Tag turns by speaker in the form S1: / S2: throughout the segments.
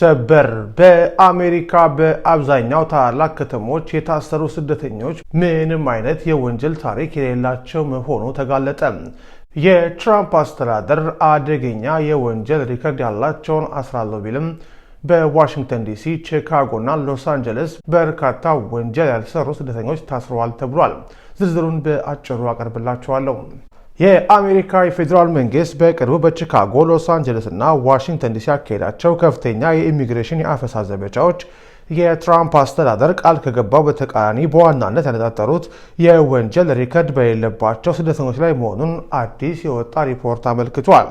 S1: ሰበር! በአሜሪካ በአብዛኛው ታላላቅ ከተሞች የታሰሩ ስደተኞች ምንም አይነት የወንጀል ታሪክ የሌላቸው መሆኑ ተጋለጠ። የትራምፕ አስተዳደር አደገኛ የወንጀል ሪከርድ ያላቸውን አስራለሁ ቢልም በዋሽንግተን ዲሲ፣ ቺካጎ እና ሎስ አንጀለስ በርካታ ወንጀል ያልሰሩ ስደተኞች ታስረዋል ተብሏል። ዝርዝሩን በአጭሩ አቀርብላችኋለሁ። የአሜሪካ የፌዴራል መንግስት በቅርቡ በቺካጎ፣ ሎስ አንጀለስ እና ዋሽንግተን ዲሲ ያካሄዳቸው ከፍተኛ የኢሚግሬሽን የአፈሳ ዘመቻዎች የትራምፕ አስተዳደር ቃል ከገባው በተቃራኒ በዋናነት ያነጣጠሩት የወንጀል ሪከርድ በሌለባቸው ስደተኞች ላይ መሆኑን አዲስ የወጣ ሪፖርት አመልክቷል።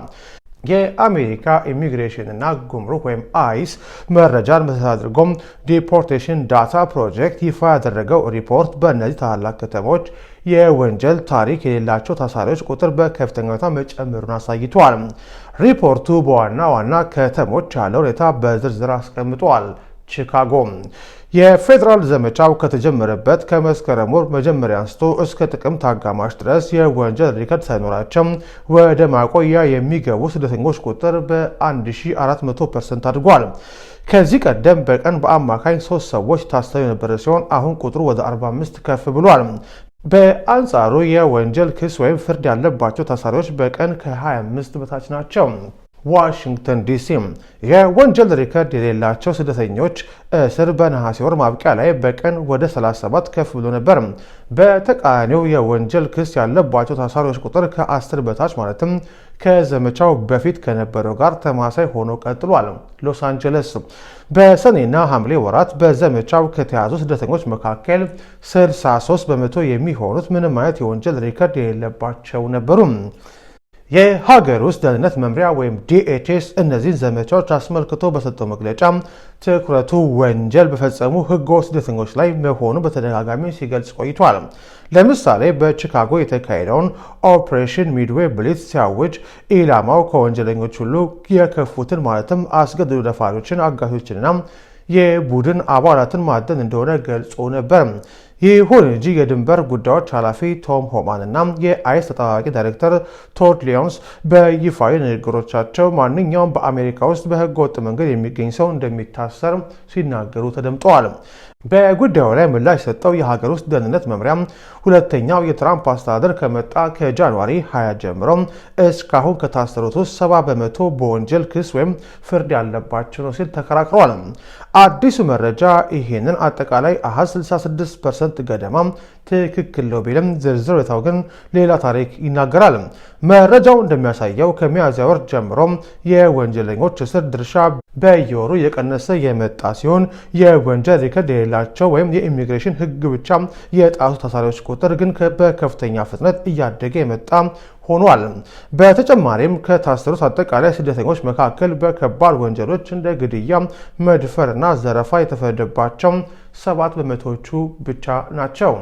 S1: የአሜሪካ ኢሚግሬሽን እና ጉምሩክ ወይም ICE መረጃን መሰረት አድርጎም Deportation Data Project ይፋ ያደረገው ሪፖርት በእነዚህ ታላላቅ ከተሞች የወንጀል ታሪክ የሌላቸው ታሳሪዎች ቁጥር በከፍተኛ ሁኔታ መጨመሩን አሳይቷል። ሪፖርቱ በዋና ዋና ከተሞች ያለው ሁኔታ በዝርዝር አስቀምጧል። ቺካጎ፣ የፌዴራል ዘመቻው ከተጀመረበት ከመስከረም ወር መጀመሪያ አንስቶ እስከ ጥቅምት አጋማሽ ድረስ የወንጀል ሪከርድ ሳይኖራቸው ወደ ማቆያ የሚገቡ ስደተኞች ቁጥር በ1400% አድጓል። ከዚህ ቀደም በቀን በአማካኝ ሶስት ሰዎች ታስረው የነበረ ሲሆን አሁን ቁጥሩ ወደ 45 ከፍ ብሏል። በአንጻሩ የወንጀል ክስ ወይም ፍርድ ያለባቸው ታሳሪዎች በቀን ከ25 በታች ናቸው። ዋሽንግተን ዲሲ፣ የወንጀል ሪከርድ የሌላቸው ስደተኞች እስር በነሐሴ ወር ማብቂያ ላይ በቀን ወደ 37 ከፍ ብሎ ነበር። በተቃራኒው የወንጀል ክስ ያለባቸው ታሳሪዎች ቁጥር ከ10 በታች፣ ማለትም ከዘመቻው በፊት ከነበረው ጋር ተመሳሳይ ሆኖ ቀጥሏል። ሎስ አንጀለስ፣ በሰኔና ሐምሌ ወራት በዘመቻው ከተያዙ ስደተኞች መካከል 63% የሚሆኑት ምንም አይነት የወንጀል ሪከርድ የሌለባቸው ነበሩ። የሀገር ውስጥ ደህንነት መምሪያ ወይም DHS እነዚህን ዘመቻዎች አስመልክቶ በሰጠው መግለጫ ትኩረቱ ወንጀል በፈጸሙ ህገወጥ ስደተኞች ላይ መሆኑ በተደጋጋሚ ሲገልጽ ቆይቷል። ለምሳሌ በቺካጎ የተካሄደውን Operation Midway Blitz ሲያውጅ ኢላማው ከወንጀለኞች ሁሉ የከፉትን፣ ማለትም አስገድዶ ደፋሪዎችን፣ አጋቾችንና የቡድን አባላትን ማደን እንደሆነ ገልጾ ነበር። ይሁን እንጂ የድንበር ጉዳዮች ኃላፊ ቶም ሆማን እና የ ICE ተጠባባቂ ዳይሬክተር ቶድ ሊዮንስ በይፋዊ ንግግሮቻቸው ማንኛውም በአሜሪካ ውስጥ በህገ ወጥ መንገድ የሚገኝ ሰው እንደሚታሰር ሲናገሩ ተደምጠዋል። በጉዳዩ ላይ ምላሽ የሰጠው የሀገር ውስጥ ደህንነት መምሪያ ሁለተኛው የትራምፕ አስተዳደር ከመጣ ከ January 20 ጀምሮ እስካሁን ከታሰሩት ውስጥ 70% በወንጀል ክስ ወይም ፍርድ ያለባቸው ነው ሲል ተከራክሯል። አዲሱ መረጃ ይህንን አጠቃላይ አሃዝ 66% ገደማ ትክክል ነው ቢልም ዝርዝር ሁኔታው ግን ሌላ ታሪክ ይናገራል። መረጃው እንደሚያሳየው ከሚያዝያ ወር ጀምሮ የወንጀለኞች እስር ድርሻ በየወሩ እየቀነሰ የመጣ ሲሆን የወንጀል ሪከርድ የሌላቸው ወይም የኢሚግሬሽን ሕግ ብቻ የጣሱ ታሳሪዎች ቁጥር ግን በከፍተኛ ፍጥነት እያደገ የመጣ ሆኗል። በተጨማሪም ከታሰሩት አጠቃላይ ስደተኞች መካከል በከባድ ወንጀሎች እንደ ግድያ፣ መድፈርና ዘረፋ የተፈረደባቸው 7 በመቶዎቹ ብቻ ናቸው።